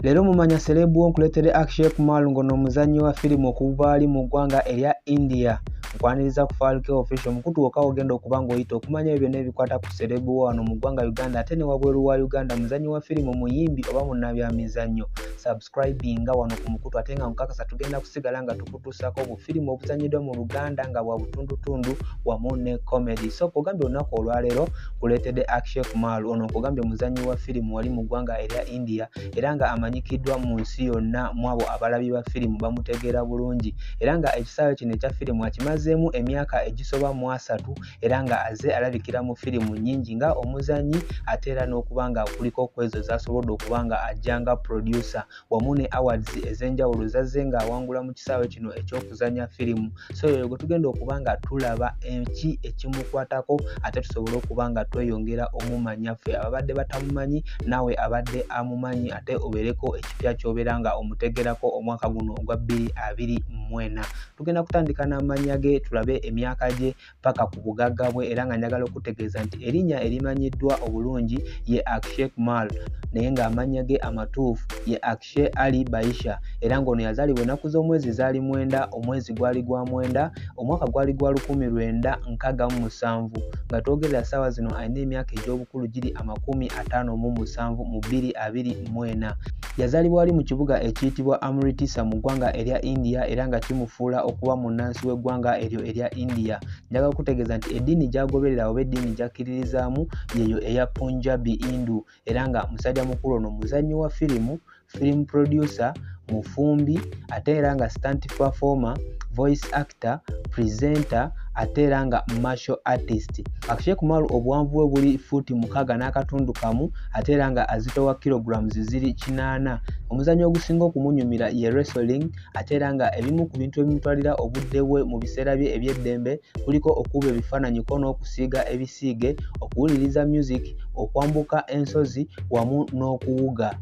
Leero mumanya celeb wo nkuleetedde Akshay Kumar ng'ono omuzannyi wa firimu okuva ali mu ggwanga erya India. Nkwaniriza ku Falke Official, omukutu wokka w'ogenda okuba ng'oyita okumanya ebyo byonna ebikwata ku celeb wo wano mu ggwanga Uganda ate ne wabweru wa Uganda, muzannyi wa firimu, muyimbi oba munnabyamizannyo. Subscribinga wano ku mukutu ate nga nkukakasa tugenda kusigala nga tukutuusaako obufirimu obuzannyiddwa mu Luganda nga bwa butundutundu wamu ne comedy. So nkugambye olunaku olwaleero nkuleetedde Akshay Kumar. Ono nkugambye muzannyi wa firimu wali mu ggwanga erya India era nga amanyikiddwa mu nsi yonna mu abo abalabi ba firimu bamutegeera bulungi era nga ekisaawe kino ekya firimu akimazeemu emyaka egisoba mu asatu era nga azze alabikira mu firimu nnyingi nga omuzannyi ate era n'okuba nga kuliko kwezo z'asobodde okuba nga ajja nga producer wamu ne awards ez'enjawulo zazze ng'awangula mu kisaawe kino eky'okuzannya firimu. So yoyo gwe tugenda okuba nga tulaba eki ekimukwatako ate tusobole okuba nga tweyongera omumanya ffe ababadde batamumanyi naawe abadde amumanyi ate obeereko ekipya ky'obeera nga omutegerako omwaka guno ogwa 2024. Tugenda kutandika n'amannya ge tulabe emyaka gye paka ku bugagga bwe era nga njagala okutegeeza nti erinnya erimanyiddwa obulungi ye Akshay Kumar naye ng'amannya ge amatuufu ye Akshay Ali Baisha era ng'ono yazaalibwa ennaku z'omwezi zaali 9, omwezi gwali gwa 9, omwaka gwali gwa 1967 nga twogerera ssaawa zino alina emyaka egy'obukulu giri 57 mu 2024. Yazaalibwa wali mu kibuga ekiyitibwa Amritsar mu ggwanga erya India era nga kimufuula okuba munnansi w'eggwanga eryo erya India. Njagala okutegeeza nti eddiini gy'agoberera oba eddiini gy'akkiririzaamu yeeyo eya Punjabi Hindu era nga musajja mukulu ono muzannyi wa firimu, film producer, mufumbi ate era nga stunt performer, voice actor, presenter ate era nga martial artist. Akshay Kumar obuwanvu bwe buli fuuti 6.1 ate era nga azitowa kilograms ziri 80. Omuzannyo ogusinga okumunyumira ye wrestling ate era nga ebimu ku bintu ebimutwalira obudde bwe mu biseera bye eby'eddembe kuliko okuba ebifaananyi ko n'okusiiga ebisiige, okuwuliriza music, okwambuka ensozi wamu n'okuwuga.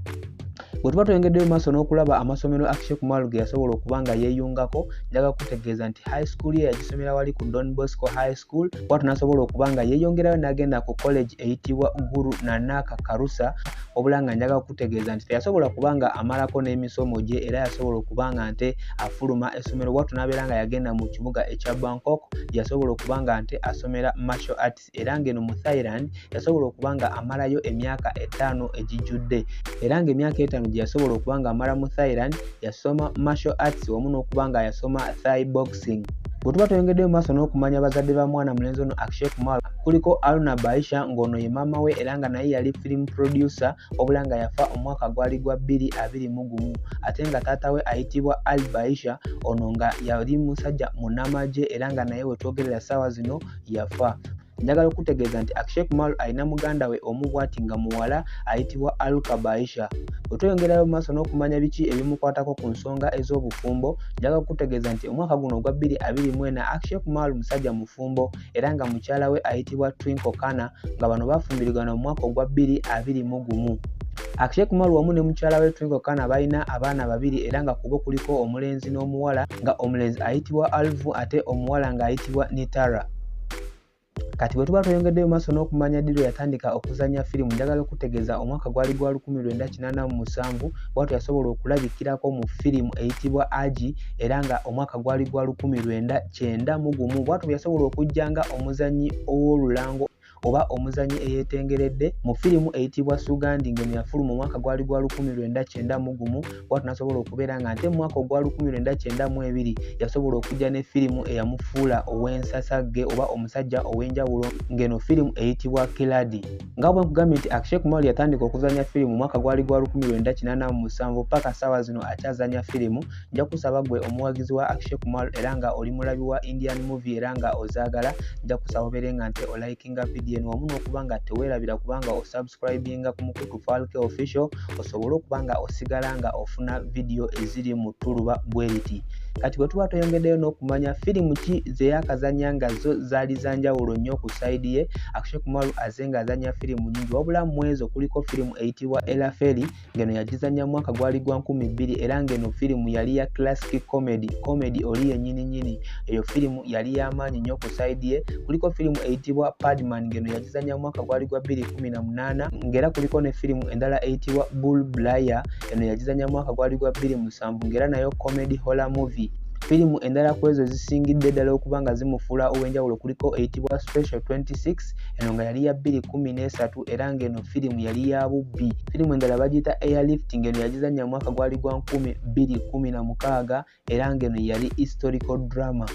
Bwe tuba tweyongeddeyo mu maaso n'okulaba amasomero Akshay Kumar ge yasobola okuba nga yeeyungako, njagala kutegeeza nti high school ye yagisomera wali ku Don Bosco High School, bw'atyo n'asobola okuba nga yeeyongerayo n'agenda ku college eyitibwa Guru Nanak Karusa, wabula nga njagala kutegeeza nti teyasobola kuba nga amalako n'emisomo gye era yasobola okuba nga nte afuluma essomero bw'atyo n'abeera nga yagenda mu kibuga ekya Bangkok yasobola okuba nga nte asomera martial arts era ng'eno mu Thailand yasobola okuba nga amalayo emyaka 5 egijjudde era ng'emyaka 5 gye yasobola okuba nga amala mu Thailand yasoma martial arts wamu n'okuba nga yasoma Thai boxing. Bwe tuba tweyongeddeyo mu maaso n'okumanya bazadde ba mwana mulenzi ono Akshay Kumar kuliko Aruna Baisha ng'ono ye maama we era nga naye yali film producer wabula nga yafa omwaka gwali gwa 2021 ate nga taata we ayitibwa Ali Baisha ono nga yali musajja munnamagye era nga naye we twogerera ssaawa zino yafa. Njagala okutegeeza nti Akshay Kumar alina muganda we omu bw'ati nga muwala ayitibwa Alka Baisha. Bwe tweyongerayo mu maaso n'okumanya biki ebimukwatako ku nsonga ez'obufumbo, njagala okutegeeza nti omwaka guno ogwa 2024 Akshay Kumar musajja mufumbo era nga mukyala we ayitibwa Twinkle Khanna nga bano baafumbirigana mu mwaka ogwa 2021. Akshay Kumar wamu ne mukyala we Twinkle Khanna balina abaana babiri era nga ku bo kuliko omulenzi n'omuwala nga omulenzi ayitibwa Alvu ate omuwala ng'ayitibwa Nitara. Kati bwe tuba tweyongeddeyo mu maaso n'okumanya ddi lwe yatandika okuzannya firimu, njagala okutegeeza omwaka gwali gwa 1987 bw'atyo yasobola okulabikirako mu firimu eyitibwa Aji era nga omwaka gwali gwa 1991 bw'atyo bwe yasobola okujja nga omuzannyi ow'olulango oba omuzannyi eyeetengeredde mu firimu eyitibwa Sugandi ng'eno yafuluma omwaka gwali gwa 1991 bw'atyo n'asobola okubeera nga ate mu mwaka ogwa 1992 yasobola okujja ne firimu eyamufuula ow'ensasagge oba omusajja ow'enjawulo ng'eno firimu eyitibwa Kiladi. Nga bwe nkugambye nti Akshay Kumar yatandika okuzannya firimu omwaka gwali gwa 1987 paka ssaawa zino akyazannya firimu, nja kusaba gwe omuwagizi wa Akshay Kumar era nga oli mulabi wa Indian movie era nga ozaagala, nja kusaba obeere nga nte olikinga vidiyo eno wamu n'okuba nga teweerabira kubanga osubscribinga ku mukutu Falke Official osobole okuba nga osigala nga ofuna vidiyo eziri mu ttuluba bwe riti. Kati bwe tuba tweyongeddeyo n'okumanya firimu ki ze yakazannya nga zo zaali za njawulo nnyo ku sayidi ye, Akshay Kumar azze ng'azannya firimu nnyingi, wabula mu ezo kuliko firimu eyitibwa Hera Pheri ng'eno yagizannya mu mwaka gwali gwa 2000 era ng'eno firimu yali ya classic comedy, comedy oli yennyini nnyini. Eyo firimu yali y'amaanyi nnyo ku sayidi ye. Kuliko firimu eyitibwa Padman ng'eno yagizannya mu mwaka gwali gwa 2018, ng'era kuliko ne firimu endala eyitibwa Bhool Bhulaiyaa, eno yagizannya mu mwaka gwali gwa 2007 ng'era nayo comedy horror movie. Firimu endala ku ezo ezisingidde ddala okuba nga zimufuula ow'enjawulo kuliko eyitibwa Special 26, eno nga yali ya 2013 era ng'eno firimu yali ya bubbi. Firimu endala bagiyita Airlift ng'eno yagizannya mu mwaka gwali gwa 2016 era ng'eno yali historical drama.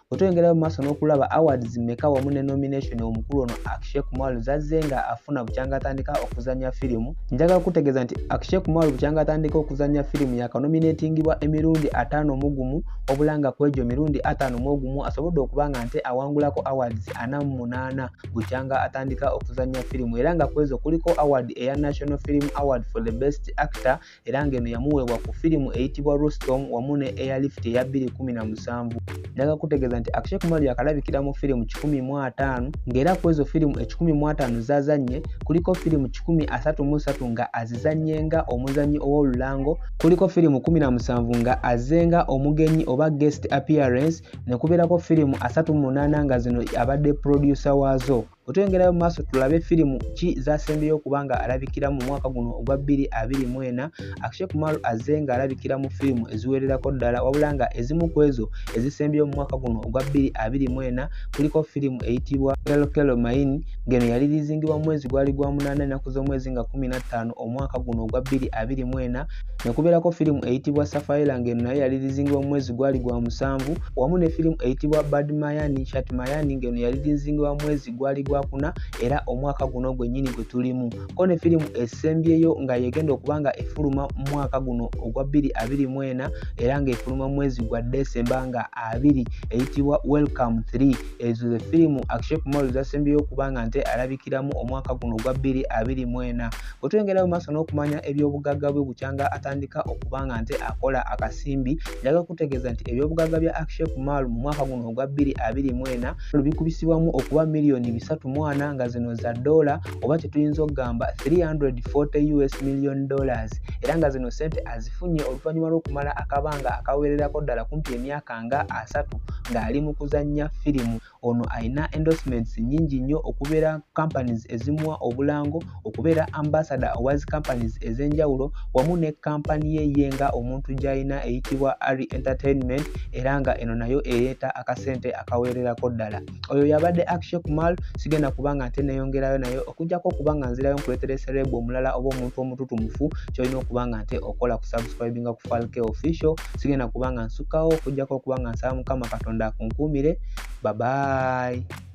Bwe tweyongerayo mu maaso n'okulaba awards mmeka wamu ne nomination omukulu ono Akshay Kumar zazze nga afuna bukyanga atandika okuzannya firimu, njagala kutegeeza nti Akshay Kumar bukyanga atandika okuzannya firimu yakanominatingibwa emirundi 51, wabula nga ku egyo mirundi 51 asobodde okuba nga nte awangulako awards 48 bukyanga atandika okuzannya firimu, era nga ku ezo kuliko award eya National Film Award for the Best Actor era ng'eno yamuweebwa ku firimu eyitibwa Rustom wamu ne Airlift eya 2017. Njagala kutegeeza nti Akshay Kumar yakalabikira mu firimu 150, ng'era ku ezo firimu 150 z'azannye kuliko firimu 133 nga azizannye nga omuzannyi ow'olulango, kuliko firimu 17 nga azze nga omugenyi oba guest appearance, ne kubeerako firimu 38 nga zino abadde producer waazo. Bwe tweyongerayo mu maaso tulabe firimu ki z'asembyeyo okuba nga alabikira mu mwaka guno ogwa 2024, Akshay Kumar azze ng'alabikira mu firimu eziwererako ddala, wabula nga ezimu ku ezo ezisembyeyo mu mwaka guno ogwa 2024 kuliko firimu eyitibwa Khel Khel Mein ng'eno yali rizingibwa mu mwezi gwali gwa 8 ennaku z'omwezi nga 15 omwaka guno ogwa 2024, ne kubeerako firimu eyitibwa Safaiya ng'eno nayo yali rizingibwa mu mwezi gwali gwa 7, wamu ne firimu eyitibwa Badmayani Shatmayani ng'eno yali rizingibwa mu mwezi gwali gwa 4 era omwaka guno gwennyini gwe tulimu. Ko ne firimu esembyeyo nga yegenda okuba nga efuluma mu mwaka guno ogwa 2024 era ng'efuluma mu mwezi gwa Desemba nga 2 eyitibwa Welcome 3. Ezo ze firimu Akshay Kumar zasembyeyo okuba nga nte alabikiramu omwaka guno ogwa 2024. Bwe tweyongerayo mu maaso n'okumanya ebyobugagga bwe bukyanga atandika okuba nga nte akola akasimbi, njagala kutegeeza nti ebyobugagga bya Akshay Kumar mu mwaka guno ogwa 2024 bikubisibwamu okuba miliyoni 304 nga zino za dola oba kye tuyinza okugamba 340 US million dollars, era nga zino ssente azifunye oluvannyuma lw'okumala akabanga akawererako ddala kumpi emyaka nga 30 ng'ali mu kuzannya firimu. Ono alina endorsements nnyingi nnyo okubeera companies ezimuwa obulango, okubeera ambassador owa zi companies ez'enjawulo, wamu ne kampani ye ye nga omuntu gy'alina eyitibwa Ari Entertainment era nga eno nayo ereeta akasente akawererako ddala. Oyo yabadde Akshay Kumar. Sigenda kuba nga nte neeyongerayo naye okuggyako okuba nga nzirayo nkuleetera celeb omulala oba omuntu omututumufu, ky'olina okuba nga nte okola ku subscribinga ku Falke Official. Sigenda kuba nga nsukkawo okuggyako okuba nga nsaba Mukama Katonda akunkuumire. Bye bye.